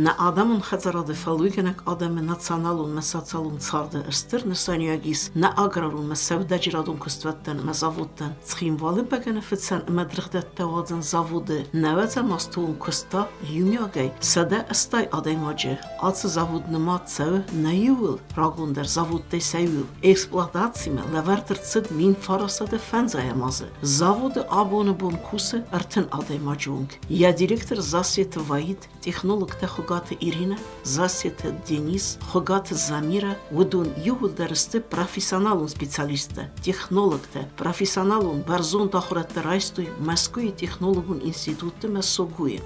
Нӕ адӕмон хӕдзарады фӕллойгӕнӕг адӕмы националон ӕмӕ социалон царды стыр нысаниуӕг ис нӕ аграрон ӕмӕ сӕудӕджерадон куыстуӕттӕн ӕмӕ заводтӕн. Цхинвалы бӕгӕныфыцӕн ӕмӕ дыргъдӕттӕ уадзӕн заводы 90 азты онг куыста иумиагӕй 180 адӕймаджы. Ацы завод нымад цӕуы нӕ иууыл рагондӕр заводтӕй сӕ иуыл. Эксплуатацимӕ лӕвӕрд ӕрцыд 1905 азы. Заводы абоны бон кусы 30 адӕймаджы онг. Йӕ директор Зассеты Ваид, технологтӕ Хуыгаты Иринӕ, Зассеты Денис, Хуыгаты Замирӕ, уыдон иууылдӕр сты профессионалон специалисттӕ, технологтӕ, профессионалон бӕрзонд ахуырӕдтӕ райстой Мӕскуыйы технологон институтты ӕмӕ СОГУ-йы.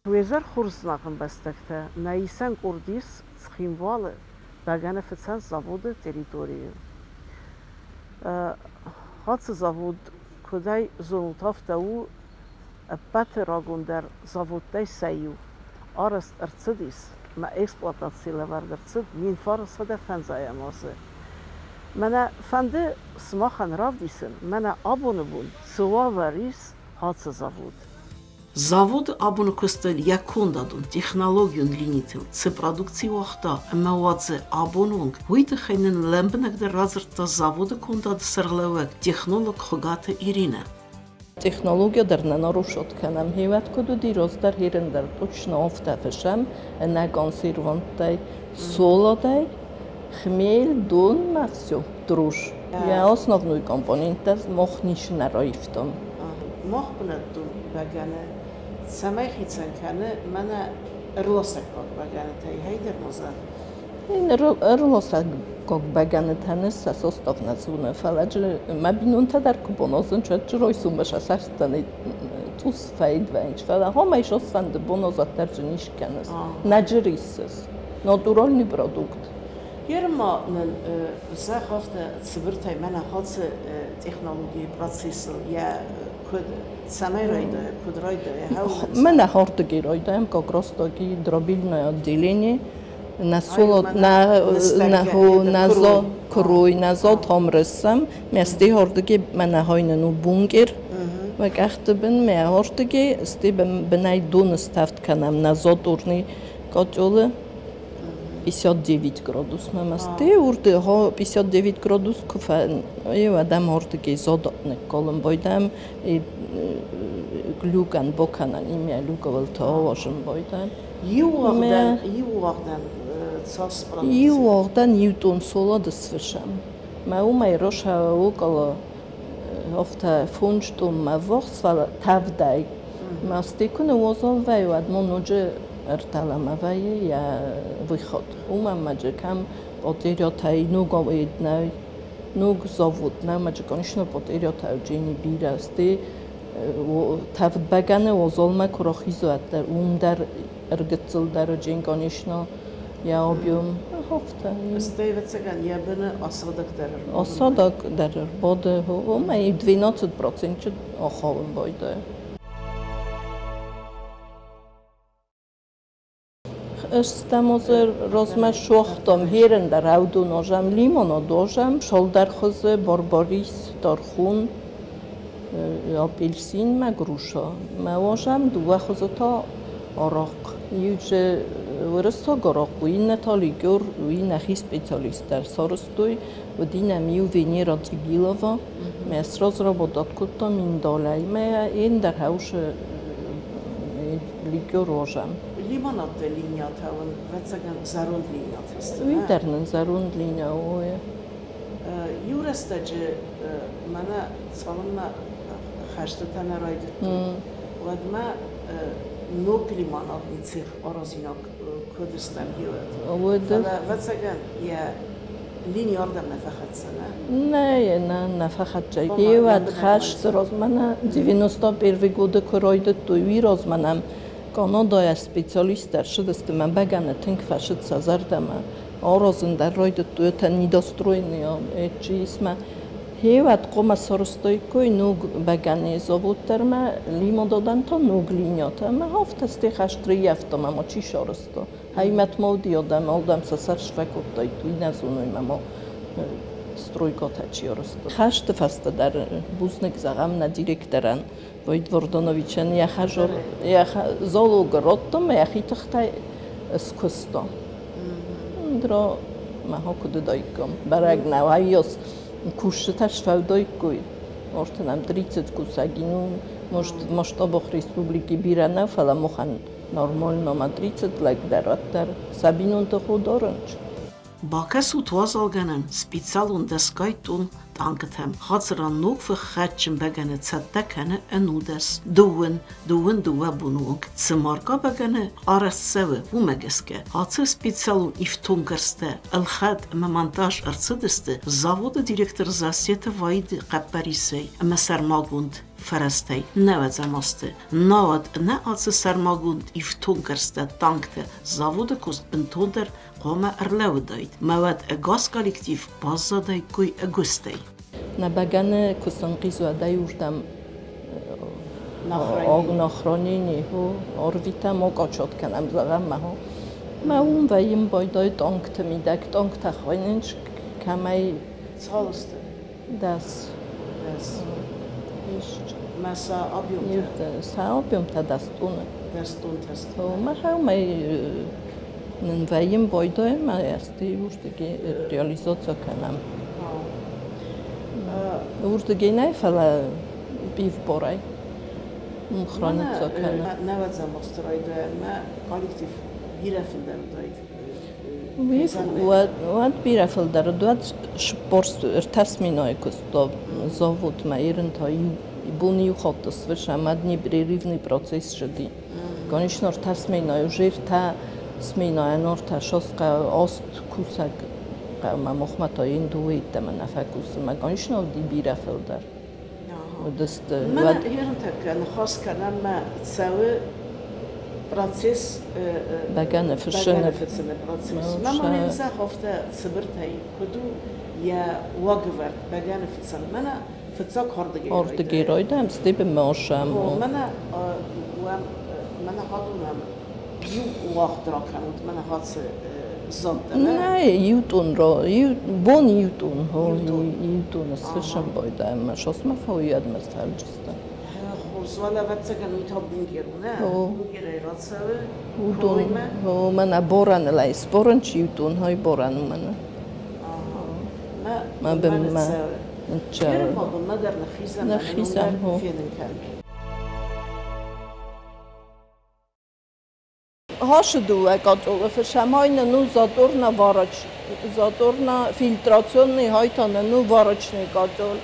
Уе зӕр хорз, ӕмбӕстӕгтӕ, нӕ исӕн къорд ис Цхинвалы бӕгӕныфыцӕн заводы территорийы. Ацы завод, куыдӕй зонут, афтӕ у ӕппӕты рагондӕр заводтӕй сӕ иу. Арӕзт ӕрцыдис ӕмӕ эксплуатацийы лӕвӕрд ӕрцыд 1905 азы. Мӕнӕ фӕнды сымахӕн равдисын, мӕнӕ абоны бон цы уавӕр ис ацы завод. Заводы абоны куыстыл йӕ кондадон, технологион линитыл цы продукци уагъта ӕмӕ уадзы абоны онг, уый тыххӕй нын лӕмбынӕгдӕр радзырдта заводы кондады сӕргълӕууӕг, технолог Хуыгаты Иринӕ. Технология дӕр нӕ нарушать кӕнӕм. Хевӕд куыд уыди, раздӕр херын дӕр точно афтӕ фыссӕм, ӕнӕ консерванттӕй, соладӕй, хмель, дон ма всё, дрожь. Йӕ основной компоненттӕ мах ницы нӕ раивтам. Мах бынӕттон бӕгӕны цӕмӕй хицӕн кӕны мӕнӕ ӕрласӕггаг бӕгӕнытӕй, хӕйдӕр ма зӕгъ. Ӕрласӕггаг бӕгӕнытӕн сӕ состав нӕ зоны, фӕлӕ мӕ бинонтӕ дӕр куы бонозынц, уӕд райсоммӕ сӕ цӕстӕн цъус фӕид вӕййынц, фӕлӕ хомӕй сос фӕнды бонозат дӕр джы не скӕныс, нӕ джы риссыс. Натуральный продукт. Ерма нын зӕгъ афтӕ цыбыртӕй, мӕнӕ ацы технологийы процессыл йӕ куыд цӕмӕй райдайа, куыд райдайа? Мӕнӕ хортыги райдаем, как раз таки дробильное отделение на солод на на зо круй на зо томресам мести хортыги мӕнӕ хойнен у бункер мӕ къӕхты бын мӕ хортыги сти бынӕй дон ставд кӕнӕм на зотурный котёлы 59 градус мӕ урды 59 градус куы адам хортыги зод никколын бойдам и глюган боканан имя люговал тоошын бойдам. Иу уагъдӕн цас продукци? Иу уагъдӕн иу тонн солад сфысӕм. Мӕ уымӕй роша около афтӕ 5 тоннмӕ ввахс, фӕлӕ тӕвдӕй. Мӕ стӕй куы ныууазал вӕййы, уӕд ма ноджы ӕртӕлӕмӕ вӕййы йӕ выход. Уымӕн ма джы кӕм потерятӕй ног нӕй, ног завод нӕ, ма джы, конечно, потерятӕ джени бирӕ. Стӕй тӕвд бӕгӕны уазалмӕ куы рахизы, уӕддӕр уым дӕр ӕргыццыл дӕр джен, конечно, йӕ объем афтӕ. Стӕй, ӕвӕццӕгӕн, йӕ быны асадӕг дӕр ӕрбады. Асадӕг дӕр ӕрбады, уымӕй 12% ахауын байдайы. Ӕз размӕ суагътам херын дӕр аудон озӕм, лимонад озӕм, шалдӕр хуызы, барбарис, тархун, апельсин мӕ груша. Мӕ озӕм дыууӕ хуызы та арахъхъ. Иу дзы уырыссаг арахъхъ у, иннӕ та ликер, уый нӕхи специалисттӕ ӕрцарӕзтой. Уыди нӕм иу Венера Цъибилова, мӕ сразу работать кодта миндалӕй. Мӕ ӕндӕр хӕусы ликер озӕм. Лимонадты линиятӕ уын, ӕвӕццӕгӕн, зӕронд линиятӕ сты? Уый дӕр нын зӕронд линия у. Иу рӕстӕджы мӕнӕ цалынмӕ хӕстытӕ нӕ райдыдтой, уӕдмӕ ног лимонадный цех аразинаг куыд стӕм геуӕд. Фӕлӕ, ӕвӕццӕгӕн, йӕ лини ардӕм нӕ фӕхӕццӕ, нӕ? Нӕ, нӕ фӕхӕццӕ. Геуӕд хӕсты размӕ нӕ 91 годы куы райдыдтой, уый размӕ нӕм Канадайӕ специалисттӕ ӕрцыдысты, мӕ бӕгӕны тынг фӕцыд сӕ зӕрдӕмӕ. Аразын дӕр райдыдтой, это недостроенный исмӕ. Хевӕд хъуамӕ сарӕзтаиккой ног бӕгӕныйы завод дӕр ӕмӕ лимонадӕн та ног линиятӕ. Ӕмӕ афтӕ стӕй хӕст рыййӕфтам ӕмӕ чи сарӕзта? Хаймӕт ма уыди адӕм, алдӕм сӕ сӕр сфӕкодтаид, уый нӕ зоной ӕмӕ ма Стройкӕтӕ чи арӕзта. Хӕсты фӕстӕ дӕр бузныг зӕгъӕм нӕ директорӕн Войт Вордоновичӕн йӕ зоологы радта ӕмӕ йӕхи тыхтӕй скуыста. Дра мӕ куыд уыдаиккам, бӕрӕг нӕу, ӕййас кусджытӕ сфӕудаиккой. Ортӕнӕм 30 кусӕги, ну, может, масштабах республики бирӕ нӕ, фӕлӕ махӕн нормально ма 30 лӕг дӕр уӕддӕр сӕ бинонты хо дарынц. Бакӕсут уазалгӕнӕн специалон дӕсгай тъун танкытӕм. Хацыран ногфых хӕдджын бӕгӕны цӕттӕ кӕны 11, 22 боны онг. Цы марка бӕгӕны арӕзт цӕуы, уымӕ гӕсгӕ. Ацы специалон ифтонггӕрзтӕ ӕлхӕд ӕмӕ монтаж ӕрцыдысты заводы директор Зассеты Ваиды хъӕппӕрисӕй ӕмӕ сӕрмагонд фӕрӕзтӕй нӕуӕдзӕм азты. Науӕд нӕ ацы сӕрмагонд ифтонггӕрзтӕ танктӕ заводы куыст бынтондӕр хъуамӕ ӕрлӕууыдаид, мӕ уӕд ӕгас коллектив баззадаиккой ӕгуыстӕй. Нӕ бӕгӕны куы сӕнхъиз, уӕдӕй уырдӕм на хранение ӕрвитӕм, окачат кӕнӕм, зӕгъӕм, мӕ Мӕ уым вӕййын байдайы танкты мидӕг, танктӕ хойнынц, кӕмӕй Цал сты? 10. 10. Ис. Мӕ сӕ объемтӕ? Сӕ объемтӕ 10 тонны. 10 тоннтӕ сты. Мӕ хӕумӕй нын вӕййын байдайы, мӕ ӕсты урдыги реализаци кӕнӕм. Урдыги нӕ, фӕлӕ пивборӕй. Хранится кӕнӕм. Нӕуӕдзӕм азты райдайӕнмӕ коллектив бирӕ фылдӕр уыдаид. Уӕд бирӕ фылдӕр уыд, уӕд 43 сменӕйы куыста заводмӕ, ерын та иу бон иу хатт сфыссӕм, уӕд непрерывный процесс зыди. Конечно, ӕртӕ сменӕйы уже ӕртӕ сменӕйӕн ӕртӕ сосхъӕ аст кусӕг хъӕумӕ, махмӕ та йын дыууӕ йеддӕмӕ нӕ фӕкусы. Конечно, уыди бирӕ фылдӕр. Уыдысты. Мӕнӕ ерынтӕккӕ ныхас кӕнӕм, мӕ цӕуы процесс бӕгӕны фыссыны фыцыны процесс. Мӕ ма мын зӕгъ афтӕ цыбыртӕй, куыд у йӕ уагӕвӕрд бӕгӕны фыцӕн? Мӕнӕ фыццаг хӕрдыгӕй Хӕрдыгӕй райдайӕм, стӕй мӕсӕм. Мӕнӕ уӕм мӕнӕ хадонӕм иу уагъд ракӕнут, мӕнӕ хацы зӕдтӕ. Нӕ, иу тъун, иу бон иу тъун, иу тъун сфыссӕм байдайӕм, мӕ сосмӕ фӕуйӕд мӕ сфӕлджыстӕ. Хорз, уӕлӕ ӕвӕццӕгӕн уый та бункер у, нӕ? Бункерӕй рацӕуы Уыдон, мӕнӕ бораныл ӕй сборын чи уыдон, хай боран у мӕнӕ. Мӕ бынмӕ цӕуы. Бынмӕ дӕр ныххизӕм, ныххизӕм, фенын кӕн. Хашы дыууӕ католы фыссӕм, хай нын у заторна варач, заторна фильтрационный, хай та нын у варочный котел.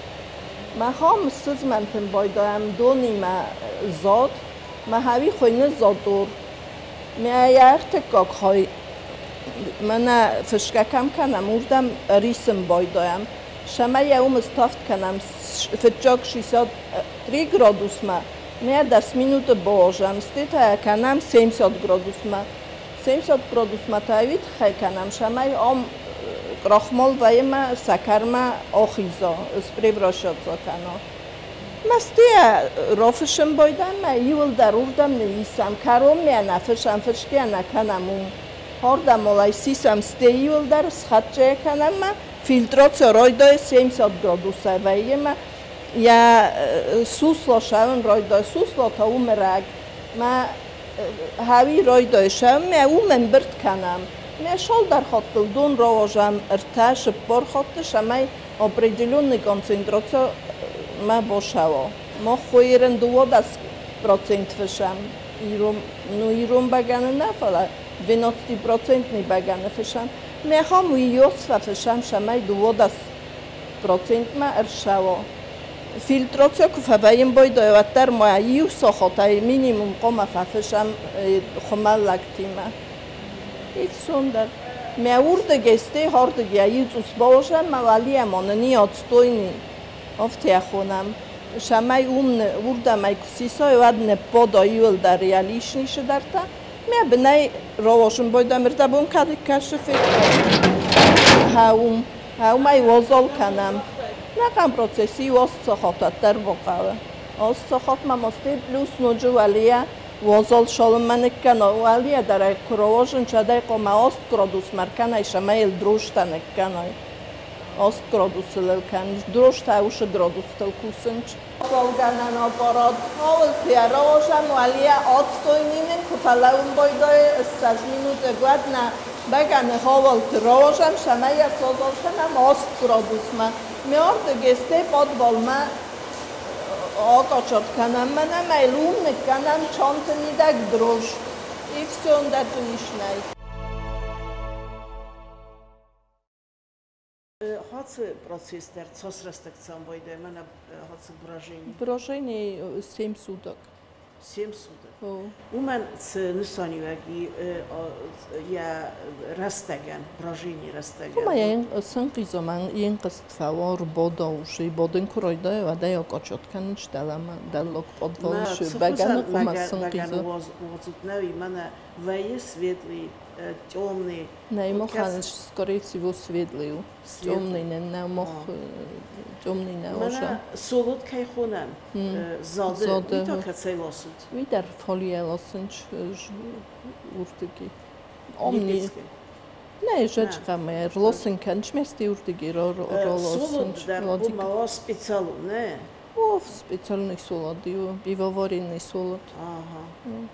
Мӕ хам сызмӕнтын байдайӕм донимӕ зад, мӕ хӕви хуыйны затор. Мӕ йӕ ӕртыккаг хай мӕнӕ фысгӕ кӕм кӕнӕм, уырдӕм ӕрисын байдайӕм. Сӕмӕ йӕ уым ставд кӕнӕм фыццаг 63 градусмӕ, мӕ 10 минуты баазӕм, стӕй та йӕ кӕнӕм 70 градусмӕ. 70 градусмӕ та уый тыххӕй кӕнӕм, цӕмӕй ам крахмал вӕййы мӕ сӕкӕрмӕ ахиза, спревращаться кӕна. Мӕ стӕй рафыссын байдайӕм, мӕ иуылдӕр уырдӕм ныйисӕм, кӕронмӕ нӕ фыссӕм, фысгӕ нӕ кӕнӕм уым. Хӕрдӕмолӕй сисӕм, стӕй иуылдӕр схӕццӕ кӕнӕм мӕ фильтраци райдайы 70 градусӕй вӕййы мӕ йӕ сусло шӕуын райдайы, сусло та у мырӕг. Мӕ хӕуи райдайы шӕуын, мӕ уым ӕмбырд кӕнӕм. Мӕ цалдӕр хаттыл дон рауазӕм 3-4 хатты, цӕмӕй определенный концентраци ма башӕуа. Мах хойырын 12% фыссӕм. Ирон, ну, ирон бӕгӕны нӕ, фӕлӕ 12-процентный бӕгӕны фыссӕм. Мӕ хам уыййос фӕфыссӕм, цӕмӕй 12%-мӕ ӕрцӕуа. Фильтраци куы фӕвӕййын байдайы, уӕддӕр ма иу сахатӕй минимум хъуамӕ фӕфыссӕм хуымӕллӕгтимӕ. И всё дӕр. Мӕ уырдыгӕй стӕй хӕрдыгӕй иу цъус бауазӕм, мӕ уӕлийӕ ма нын и отстойный, афтӕ хонӕм. Цӕмӕй уым уырдӕм ӕй куы сисой, уӕд ныппада иуылдӕр йӕ лишний цыдӕртӕ. Мӕ бынӕй рауазын байдайӕм, ӕрдӕбон кӕд кӕсы федтон. Хӕуым, хӕуымӕй уазал кӕнӕм. Нӕхъӕн процесс иу аст сахат уӕддӕр бахъӕуы. Аст сахатмӕ ма стӕй плюс ноджы уӕлейӕ уазал цалынмӕ ныккӕна, уӕлейӕ дӕр ӕй куы рауазын, уӕд ӕй хъуамӕ 8 градусмӕ ӕркӕнай, цӕмӕй йыл дрожжтӕ ныккӕнай. 8 градусыл кӕн, дрожь 8 градусыл кусынч. Волганан аппарат, хавал валия отстойнинен, куфалаун бойдай, 6 минуты гладна бегане хавал трожем, шамая созолшенам 8 градусма. Мёрды подвалма акачат канам, менем айлумник канам чантынидек дрожь. И все, он даже не шнай. Хацы процесс дер цосрастакцам бойда, мена хацы брожение. Брожение 7 суток. 7 суток. Умен ц нысаниваги я растаган, брожение растаган. Ума я сынқизоман енқыстфавор бодоуши бодин куройда вада якочоткан чталама даллок подволши баганы кума сынқизо. Возутнави мана вае светлый, темный. Не, мох, скорее всего, светлый. Темный, не, мох, темный, не, уже. Солод кайхонам, зады, не так цейлосут. Видер фолиелосынч уртыги. Омни. Не, жечкаме, рлосын кенчмести уртыги, ролосынч. Солод, да, мало специалу, не? О, специальный солод, пивоваренный солод. Ага.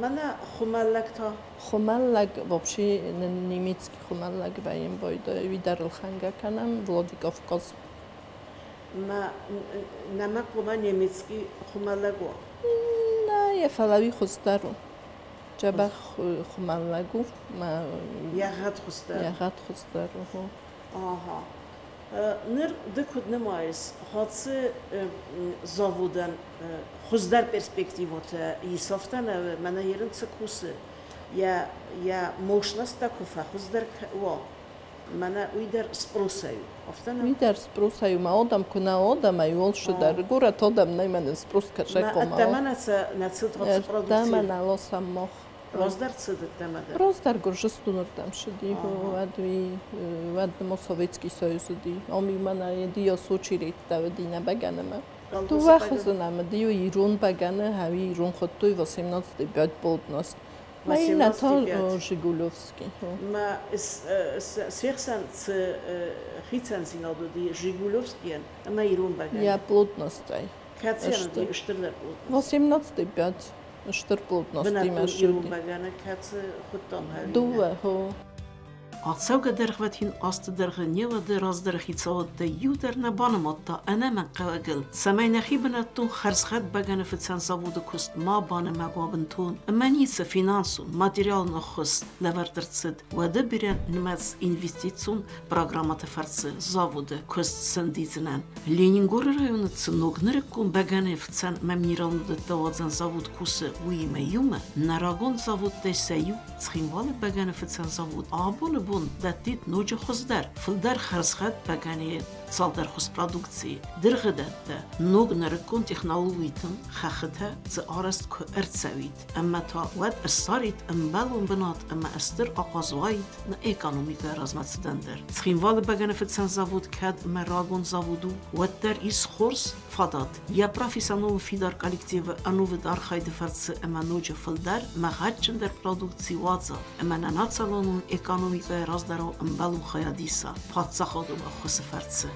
Мана хумаллаг та? Хумаллаг вообще немецкий хумаллаг ваем бойда видарлханга канам Владикавказ. Ма намакума немецкий хумаллагу? На я фалави хустару. Джабах хумаллагу ма ягат хустару. Ягат хустару. Ага. Ныр дыкуд немайс хацы заводан хуздар перспективота исофтан мана ерын цикусы я я мощность куфа хуздар ва мана уйдар спросаю офтан уйдар спросаю ма одам куна одам ай олшудар гурат одам най ман спрос кашакома ма ца нацит продукция мана лосам мох Роздар цидат Роздар гуржистунурдам шиди вадви вадмо Советский Союзуди оми мана едио сучирит давдина баганама Тувахзунам дио ирун багана хави ирун хоттуй 18 плотность. Ма и Жигулевский. Ма сверсан ц хицанзинаду ди Жигулевский ма ирун багана. Я плотностай. Кацен ди штырлер плотность. 18 штыр плотности ирун багана кац хуттам хави. Дуа хо. Ацӕугӕ дӕргъвӕтин азты дӕргъы не уӕды раздӕры хицауӕдтӕ иу дӕр нӕ банымадта ӕнӕмӕнгхъӕуӕгыл, цӕмӕй нӕхи бынӕттон хӕрзхъӕд бӕгӕныфыцӕн заводы куыст ма банымӕг уа бынтон, ӕмӕ ницы финансон, материалон ӕххуыс лӕвӕрд ӕрцыд. Уӕдӕ бирӕ нымӕц инвестицион программӕты фӕрцы заводы куыст сӕндидзынӕн. Ленингоры районы цы ног нырыккон бӕгӕныфыцӕн ӕмӕ минералон дӕттӕ уадзӕн завод кусы, уыимӕ иумӕ нӕ рагон заводтӕй сӕ иу Цхинвалы бӕгӕныфыцӕн завод абоны бон дӕттид ноджы хуыздӕр, фылдӕр хӕрзхъӕд бӕгӕныйы цалдӕр хуыз продукцийы, дыргъы дӕттӕ, ног нырыккон технологитӕм хӕххытӕ дзы арӕзт куы ӕрцӕуид, ӕмӕ та уӕд ссарид ӕмбӕлон бынат ӕмӕ стыр ахъаз уаид нӕ экономикӕйы размӕцыдӕн дӕр. Цхинвалы бӕгӕныфыцӕн завод кӕд ӕмӕ рагон завод у, уӕддӕр ис хорз фадат. Йӕ профессионалон фидар коллективы ӕнувыд архайды фӕрцы ӕмӕ ноджы фылдӕр ӕмӕ гъӕдджындӕр продукци уадза, ӕмӕ нӕ националон экономикӕйы раздӕрау ӕмбӕлон хайад иса паддзахадон ӕххуысы фӕрцы.